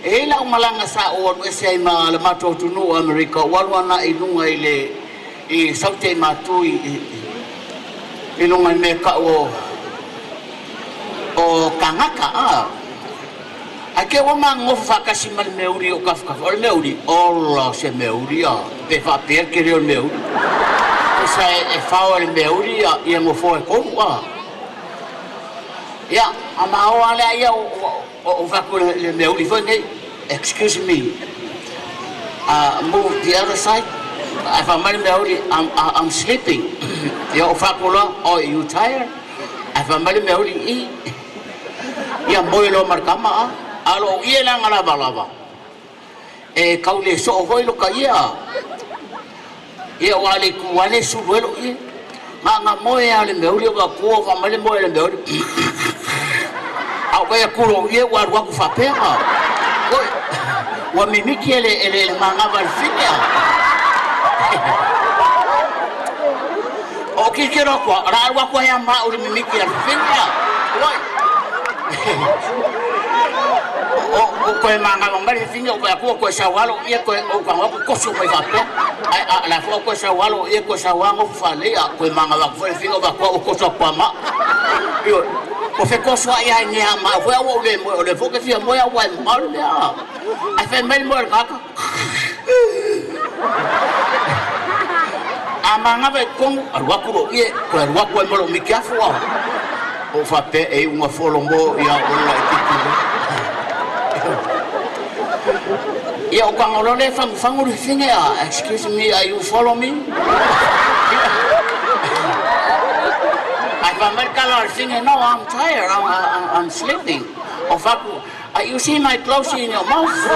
E i ai lau malaga sa ou alu ese ai ma le matou atunuu o Amerika, ou alu agai i luga i le i Saute i Matu i i luga i le mea e tau o o Kagaka a. Ae te i ua ma nonofo faatasi ma le meauli i ou tafatafa. O le meauli, ola se meauli a, pe faapea le tele o le meauli. Tusa e fao e le meauli ia nofoa e tolu a. Ia, a ma o lava lea ia ou fai atu i le meauli foi lenei, excuse me, move the other side. Ae fai mai le meauli, I'm sleeping. Ia ou fai atu loa, oh you tired? Ae fai mai le meauli, i. Ia moe loa ma le tama a. A o lou ie leaga lavalava, e tau le soo foi lota ie a. Ia aua o le itu lava lea e sulu ai lou ie. Na ona moe lava o le meauli ou vaai atu ua fai mai le moe a le meauli. A ou vaai atu i lou ie ua alu atu faapea a. Oi, ua mimiti e le manava a le fine a. Ou tilotilo atu lava, o le a alu atu ai lava ma au i le mimiti a le fine a. Oi. Ua toe manava mai le fine ou vaai atu ua toe sau lava lou ie toe ou tago atu toso mai faapea. Ae a o la foi ua toe sau lava lou ie toe sau lava nofo faalelei a toe manava atu foi le fine ou vaai atu ua toso atu lava ma au. Ioe. Ua fetosoai lava i nea ma au foi ae ua ou le moe o lea foi ou te fia moe ae ua mamao le mea a. Ae fai mai le moe a le tagata. A manava i totonu, alu atu lou ie, toe alu atu ai ma lou mitiafu a. Ou faapea e iuga folo mo ia oe laitiiti lea. Ia o tago loa lea e fagufagu le fafine a, excuse me, are you follow me? Ae fai mai le tala a le fafine, no, I'm tired, I'm sleeping. Ou fai atu, you see my clothes in your mouth?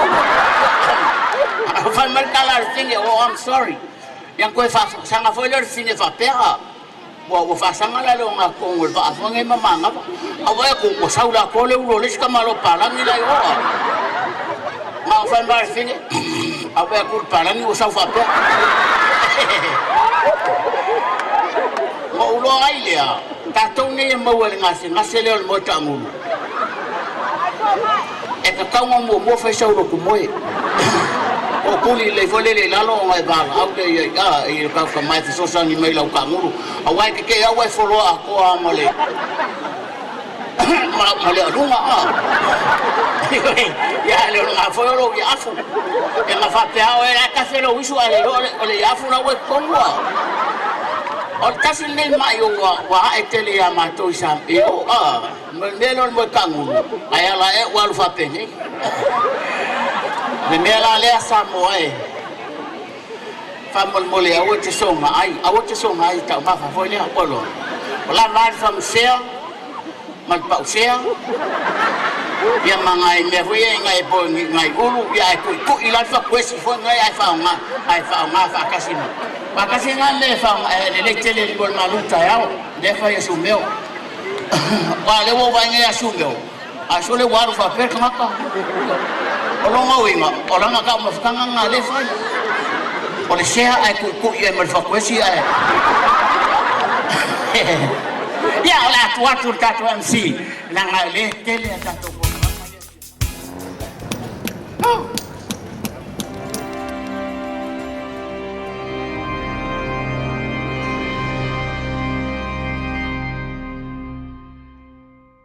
Fai mai le tala a le fafine, oh, I'm sorry. Ia ona toe faasaga foi lea o le fafine faapea, ua faasaga la le ogatotonu o le vaa foi lenei ma manava. Ae vaai atu ua sau le atoa le ulu o le isi tamaloa palagi la i o. Na o fai mai le fafine, ae vaai atu i le palagi ua sau faapea. Na ou iloa ai lea, tatou nei e maua i le gasegase lea o le moe taagulu. E tatau ona muamua fai sau lotu moe. Po o tuli lelei foi lele i lalo ona e valaau lea i ai a i le tagata mae fesoasoani mai i lau taagulu. Aua e tetee au ae foloa atoa lava ma le ma le aluga a. Ia ae le o lena foi o lou iafu. E na faapea lava oe la e tafe lou isu ae le iloa o le iafu la ua i totonu a. O le tasi lenei mai ua ae tele ia matou i Samoa i o a. Ma le mea lea o le moe taagulu, ae ala ea ua alu faapenei. Le mea la lea Samoa e, faamolemole aua e te soga ai, aua e te soga ai i taumafa foi lea, ua iloa. O lava a le famusea ma le pausea, ia ma nai mea foi ia nai po nai ulu, ia ae tuitui la le fatuesi foi nai ae faaaoga, ae faaaoga faatasi ma. Faatasi na mea e faaaoga, e lelei tele mo le malu taeao, lea e fai e Sumeo. Aua o lea ua ou vaai nei ia Sumeo, a sole ua alu faapea le tagata. O lona uiga, o lana taumafataga lena lea e fai. O le sea ae tuitui ai ma le fatuesi ae. Ia, o le a tuu atu i le tatou MC, leaga o lea e tele a tatou polokalame.